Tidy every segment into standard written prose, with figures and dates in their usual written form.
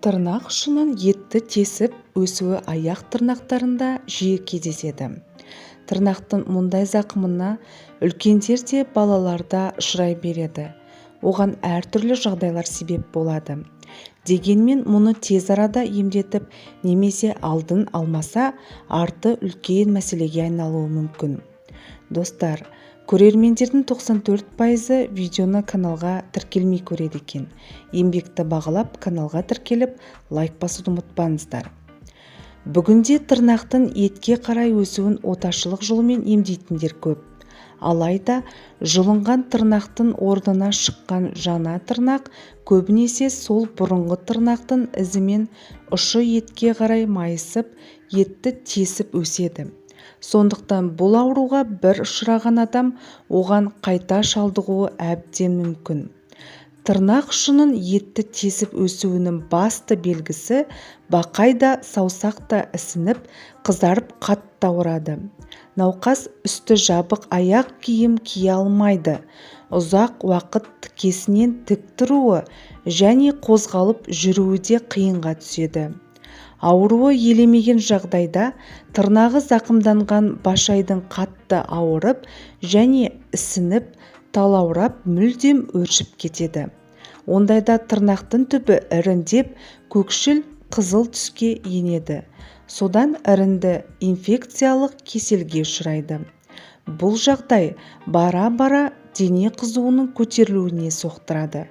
Тырнақ ұшының етті тесіп өсуі аяқ тырнақтарында жиі кездеседі. Тырнақтың мұндай зақымына үлкендер де, балалар да ұшырай береді. Оған әртүрлі жағдайлар себеп болады. Дегенмен мұны тез арада емдетіп немесе алдын алмаса, арты үлкен мәселеге айналуы мүмкін. Достар, көрермендердің 94%-ы видеоны каналға тіркелмей көреді екен. Еңбекті бағалап, каналға тіркеліп, лайк басуды ұмытпаңыздар. Бүгінде тырнақтың етке қарай өсуін оташылық жолмен емдейтіндер көп. Алайда жұлынған тырнақтың орнына шыққан жаңа тырнақ көбінесе сол бұрынғы тырнақтың ізімен ұшы етке қарай майысып, етті тесіп өседі. Сондықтан бұл ауруға бір ұшыраған адам оған қайта шалдығуы әбден мүмкін. Тырнақ ұшының етті тесіп өсуінің басты белгісі бақай да, саусақ та ісініп, қызарып, қатты ауырады. Науқас үсті жабық аяқ киім кие алмайды. Ұзақ уақыт тікесінен тік тұруы және қозғалып жүруі де қиынға түседі. Ауруы елемеген жағдайда тырнағы зақымданған башайдың қатты ауырып және ісініп, талаурап, мүлдем өршіп кетеді. Ондайда тырнақтың түбі іріңдеп, көкшіл қызыл түске енеді. Содан іріңді инфекциялық кеселге ұшырайды. Бұл жағдай бара-бара дене қызуының көтерілуіне соқтырады.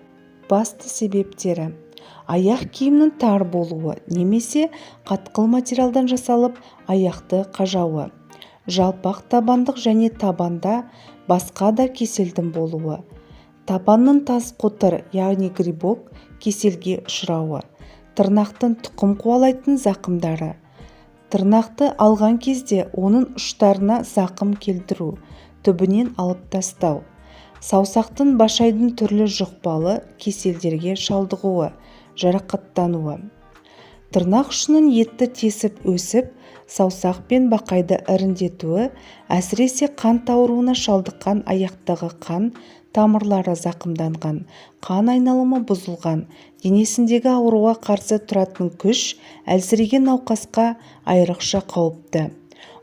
Басты себептері: аяқ киімнің тар болуы немесе қатқыл материалдан жасалып, аяқты қажауы, жалпақ табандық және табанда басқа да кеселдің болуы, табанның тас қотыр, яғни грибок кеселге ұшырауы, тырнақтың тұқым қуалайтын зақымдары, тырнақты алған кезде оның ұштарына зақым келтіру, түбінен алып тастау, саусақтың, башайдың түрлі жұқпалы кеселдерге шалдығуы, жарақаттануы. Тырнақ ұшының етті тесіп өсіп, саусақ пен бақайды іріңдетуі әсіресе қант ауруына шалдыққан аяқтағы қан тамырлары зақымданған, қан айналымы бұзылған, денесіндегі ауруға қарсы тұратын күш әлсіреген науқасқа айрықша қауіпті.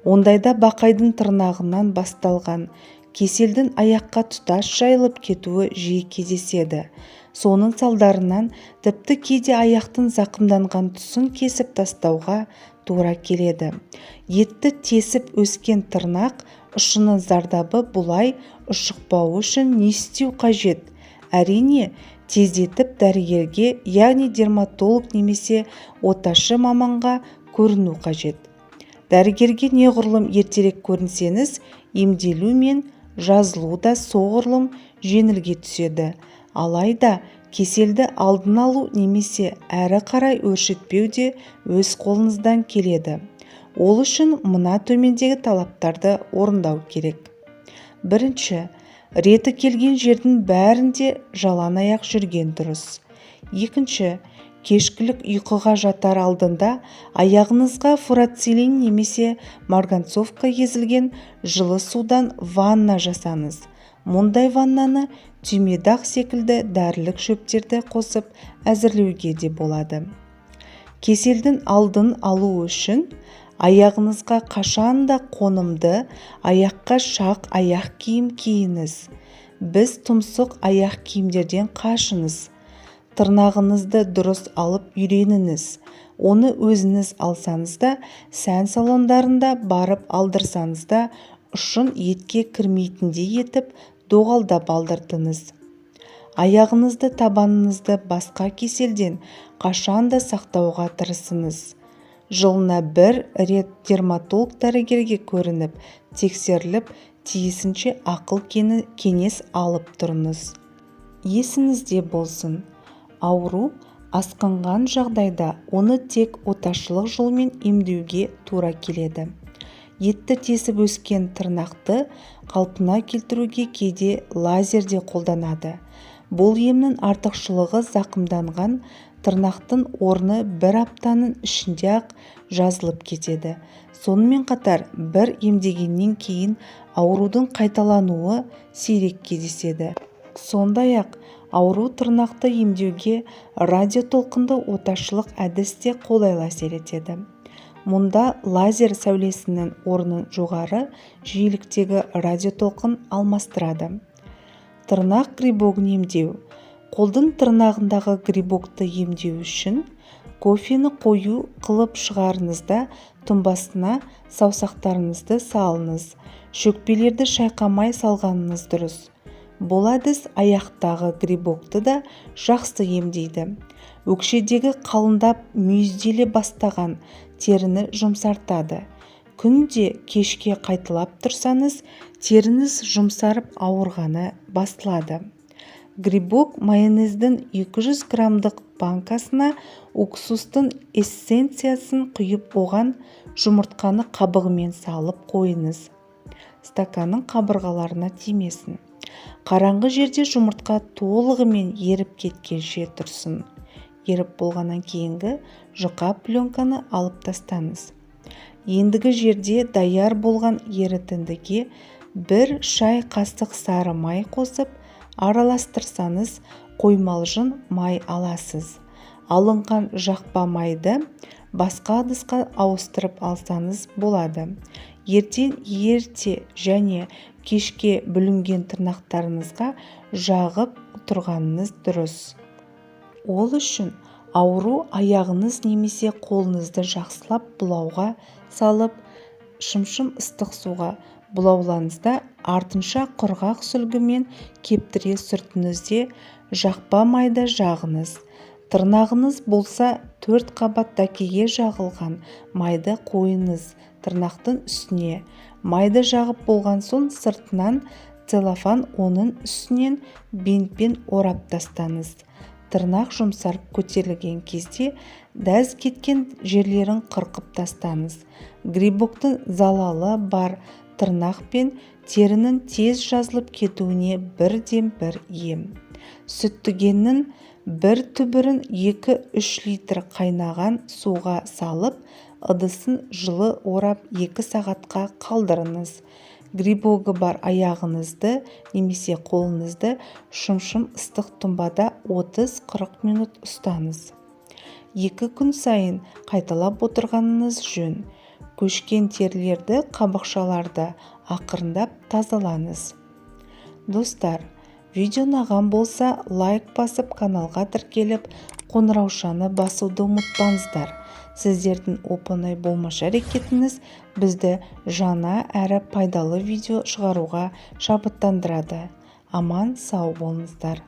Ондайда бақайдың тырнағынан басталған кеселдің аяққа тұтас жайылып кетуі жиі кездеседі. Соның салдарынан тіпті кейде аяқтың зақымданған тұсын кесіп тастауға тура келеді. Етті тесіп өскен тырнақ ұшының зардабы бұлай ушықпауы үшін не істеу қажет? Әрине, тездетіп дәрігерге, яғни дерматолог немесе оташы маманға көріну қажет. Дәрігерге неғұрлым ертерек көрінсеңіз, емделу мен жазылу да соғұрлым жеңілге түседі. Алайда кеселді алдын алу немесе әрі қарай өршітпеу де өз қолыңыздан келеді. Ол үшін мына төмендегі талаптарды орындау керек. Бірінші, реті келген жердің бәрінде жалаң аяқ жүрген дұрыс. Екінші, кешкілік ұйқыға жатар алдында аяғыңызға фурацилин немесе марганцовка езілген жылы судан ванна жасаңыз. Мұндай ваннаны түймедақ секілді дәрілік шөптерді қосып әзірлеуге де болады. Кеселдің алдын алу үшін аяғыңызға қашанда қонымды, аяққа шақ аяқ киім киіңіз. Біз тұмсық аяқ киімдерден қашыңыз. Тырнағыңызды дұрыс алып үйреніңіз. Оны өзіңіз алсаңыз да, сән салондарында барып алдырсаңыз да, ұшын етке кірмейтіндей етіп доғалдап алдыртыңыз. Аяғыңызды, табаныңызды басқа кеселден қашанда сақтауға тырысыңыз. Жылына бір рет дерматолог дәрігерге көрініп, тексеріліп, тиісінше ақыл кеңес алып тұрыңыз. Есіңізде болсын, ауру асқынған жағдайда оны тек оташылық жолмен емдеуге тура келеді. Етті тесіп өскен тырнақты қалпына келтіруге кейде лазер де қолданады. Бұл емнің артықшылығы зақымданған тырнақтың орны бір аптаның ішінде-ақ жазылып кетеді. Сонымен қатар бір емдегеннен кейін аурудың қайталануы сирек кездеседі. Сондай-ақ Ауру тырнақты емдеуге радиотолқынды оташылық әдіс те қолайлы әсер етеді. Мұнда лазер сәулесінің орнын жоғары жиіліктегі радиотолқын алмастырады. Тырнақ грибогын емдеу. Қолдың тырнағындағы грибокты емдеу үшін кофені қою қылып шығарыңыз да тұнбасына саусақтарыңызды салыңыз. Шөкпелерді шайқамай салғаныңыз дұрыс. Бұл әдіс аяқтағы грибокты да жақсы емдейді. Өкшедегі қалыңдап мүйізделе бастаған теріні жұмсартады. Күнде кешке қайталап тұрсаңыз, теріңіз жұмсарып ауырғаны басылады. Грибок майонездің 200 граммдық банкасына уксустың эссенциясын құйып, оған жұмыртқаны қабығымен салып қойыңыз. Стаканның қабырғаларына тимесін. Қараңғы жерде жұмыртқа толығымен еріп кеткенше тұрсын. Еріп болғаннан кейінгі жұқа пленканы алып тастаңыз. Ендігі жерде даяр болған ерітіндіге 1 шай қасық сары май қосып, араластырсаңыз, қоймалжың май аласыз. Алынған жақпа майды басқа ыдысқа ауыстырып алсаңыз болады. Ертең ерте және кешке бүлінген тырнақтарыңызға жағып тұрғаныңыз дұрыс. Ол үшін ауру аяғыңыз немесе қолыңызды жақсылап бұлауға салып, шымшым ыстық суға бұлаулаңыз да, артынша құрғақ сүлгімен кептіре сүртіңіз де, жақпа майды жағыңыз. Тырнағыңыз болса, 4 қабат дәкеге жағылған майды қойыңыз тырнақтың үстіне. Майды жағып болған соң сыртынан целлофан, оның үстінен бинтпен орап тастаңыз. Тырнақ жұмсарып көтерілген кезде дәз кеткен жерлерін қырқып тастаңыз. Грибоктың залалы бар тырнақ пен терінің тез жазылып кетуіне бірден бір ем. Сүттігеннің бір түбірін 2-3 литр қайнаған суға салып, ыдысын жылы орап 2 сағатқа қалдырыңыз. Грибогы бар аяғыңызды немесе қолыңызды шымшым ыстық тұнбада 30-40 минут ұстаңыз. 2 күн сайын қайталап отырғаныңыз жөн. Көшкен терілерді, қабықшаларды ақырындап тазалаңыз. Достар, видео ұнаған болса, лайк басып, каналға тіркеліп, қоңыраушаны басуды ұмытпаңыздар. Сіздердің оп-оңай болмашы әрекетіңіз бізді жаңа әрі пайдалы видео шығаруға шабыттандырады. Аман сау болыңыздар.